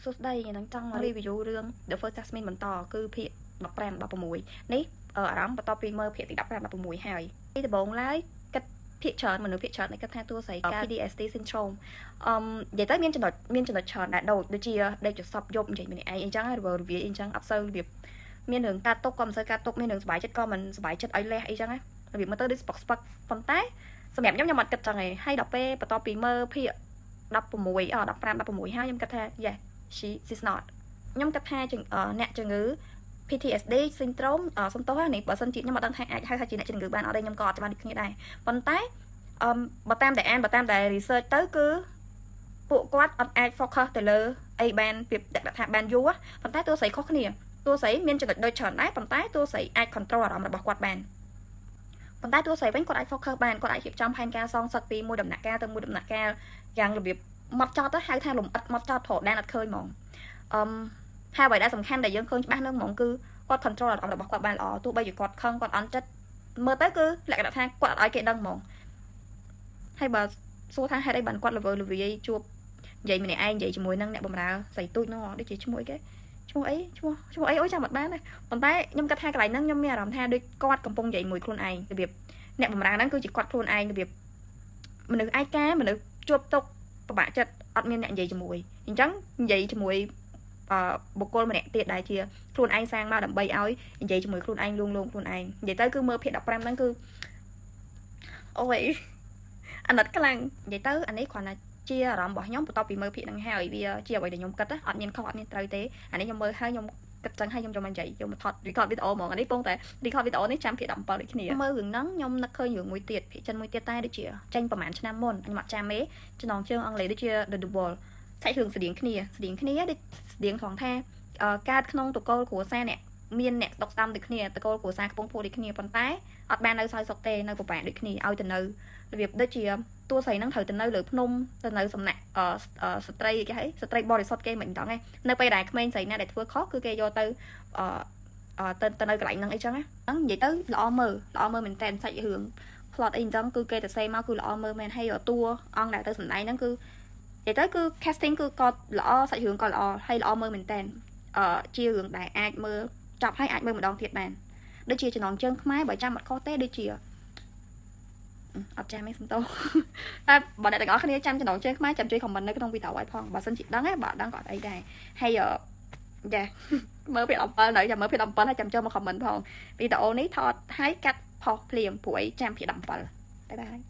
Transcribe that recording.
សួស្តីថ្ងៃហ្នឹងចង់ review រឿង The First Jasmine បន្តគឺភាគ15 16នេះអារម្មណ៍បន្ទាប់ពីមើលភាគទី15 16ហើយទីដំបូងឡើយគិតភាគច្រើនមនុស្សភាគច្រើនគិតថាតួស្រីកើត PTSD syndrome និយាយទៅមានចំណុចច្រើនដែរដូចជាដេកចសពយប់និយាយម្នាក់ឯងអញ្ចឹងរវើរវាយអញ្ចឹងអត់សូវរបៀបមានរឿងការទុកក៏មិនសូវការទុកមានរឿងសប្បាយចិត្តក៏មិនសប្បាយចិត្តឲ្យលះអីចឹងណារបៀបមើលទៅដូចស្ពឹកស្ពឹកប៉ុន្តែសម្រាប់ខ្ញុំខ្ញុំអត់គិតចឹងឯងហើយដល់ពេលបន្ទាប់ពីមើលភាគ16អ15 16ហើយខ្ញុំគិតថា yes, she's not ខ្ញុំគិតថាអ្នកជំងឺ PTSD syndrome សំទោសនេះបើសិនជាខ្ញុំអត់ដឹងថាអាចហៅថាជាអ្នកជំងឺបានអត់ទេខ្ញុំក៏អត់ច្បាស់ដូចគ្នាដែរប៉ុន្តែអឺបើតាមតែអានបើតាមតែ research ទៅគឺពួកគាត់អត់អាច focus ទៅលើអីបានពីដាក់ថាបានយូរប៉ុន្តែតួស្រីខុសគ្នាតួស្រីមានចំណុចដូចច្រើនដែរប៉ុន្តែតួស្រីអាច control អារម្មណ៍របស់គាត់បានប៉ុន្តែតួស្រីវិញគាត់អាច focus បានគាត់អាចរៀបចំផែនការសងសឹកពីមួយដំណាក់កាលទៅមួយដំណាក់កាលយ៉ាងរបៀបម៉ត់ចត់ទៅហៅថាលំអិតម៉ត់ចត់ត្រដានអត់ឃើញហ្មងអឹមហើយអ្វីដែលសំខាន់ដែលយើងឃើញច្បាស់នឹងហ្មងគឺគាត់ control អារម្មណ៍របស់គាត់បានល្អទោះបីជាគាត់ខឹងគាត់អន់ចិត្តមើលទៅគឺលក្ខណៈថាគាត់អត់ឲ្យគេដឹងហ្មងហើយបើសួរថាហេតុអីបានគាត់ល្វើល្វាយជួបនិយាយម្នាក់ឯងនិយាយជាមួយនឹងអ្នកបម្រើស្រីទូចនោះដូចជាឈ្មោះអីគេឈ្មោះអីឈ្មោះឈ្មោះអីអូយចាំអត់បានទេប៉ុន្តែខ្ញុំគិតថាកន្លែងហ្នឹងខ្ញុំមានអារម្មណ៍ថាដូចគាត់កំពុងនិយាយមួយខ្លួនឯងរបៀបអ្នកបម្រើហ្នឹងគឺជាគាត់ខ្លួនឯងរបៀបមនុស្សឯកាមនុស្សជួបទុកពិបាកចិត្តអត់មានអ្នកនិយាយជាមួយអញ្ចឹងនិយាយជាមួយអឺបុគ្គលម្នាក់ទៀតដែលជាខ្លួនឯងសាងមកដើម្បីឲ្យនិយាយជាមួយខ្លួនឯងលួងលោមខ្លួនឯងនិយាយទៅគឺមើលភាគ15ហ្នឹងគឺអូយអាណិតខ្លាំងនិយាយទៅអានេះគ្រាន់តែជាអារម្មណ៍របស់ខ្ញុំបន្ទាប់ពីមើលភាគហ្នឹងហើយវាជាអ្វីដែលខ្ញុំគិតអត់មានខុសអត់មានត្រូវទេអានេះខ្ញុំមើលហើយខ្ញុំគិតចឹងហើយខ្ញុំយកមកនិយាយយកមកថត record វីដេអូហ្មងអានេះពងតែ record វីដេអូនេះចាំភាគ17ដូចគ្នាមើលរឿងហ្នឹងខ្ញុំនឹកឃើញរឿងមួយទៀតភាគចិនមួយទៀតតែដូចជាចេញប្រហែលឆ្នាំមុនខ្ញុំអត់ចាំទេចំណងជើងអង់គ្លេសដូចជា The Duel សាច់រឿងស្តៀងគ្នាស្តៀងគ្នាដូចស្តៀងត្រង់ថាកើតក្នុងតកូលគ្រួសារអ្នកមានអ្នកស្ដុកស្ដំដូចគ្នាតកូលគ្រួសារខ្ពង់ខ្ពស់ដូចគ្នាប៉ុន្តែអត់បាននៅសោយសុខទេនៅពិបាកដូចគ្នាឲ្យទៅនៅរបៀបដូចជាតួស្រីហ្នឹងត្រូវទៅនៅលើភ្នំទៅនៅសំណាក់ស្ត្រីគេហៅស្ត្រីបរិសុទ្ធគេមិនដឹងឯងនៅពេលដែលក្មេងស្រីណាដែលធ្វើខុសគឺគេយកទៅអឺទៅទៅនៅកន្លែងហ្នឹងអីចឹងណាហ្នឹងនិយាយទៅល្អមើលល្អមើលមែនតើសាច់រឿង plot អីអញ្ចឹងគឺគេទៅសេមកគឺល្អមើលមែនហើយតួអង្គដែលទៅសម្ដែងហ្នឹងគឺនិយាយទៅគឺ casting គឺក៏ល្អសាច់រឿងក៏ល្អហើយល្អមើលមែនតើជារឿងដែលអាចមើលចប់ហើយអាចមើលម្ដងទៀតបានដូចជាចំណងជើងខ្មែរបើចាំអត់ខុសទេដូចជាអត់ចាំទេសំទោសតែបើអ្នកទាំងអស់គ្នាចាំចំណងជើងខ្មែរចាំជួយ comment នៅក្នុងវីដេអូឲ្យផងបើសិនជាដឹងទេបើអត់ដឹងក៏អត់អីដែរហើយយ៉ាមើលភាគ17នៅចាំមើលភាគ17ហើយចាំចូលមក comment ផងវីដេអូនេះថតហើយកាត់ផុសភ្លាមព្រោះអីចាំភាគ17bye bye.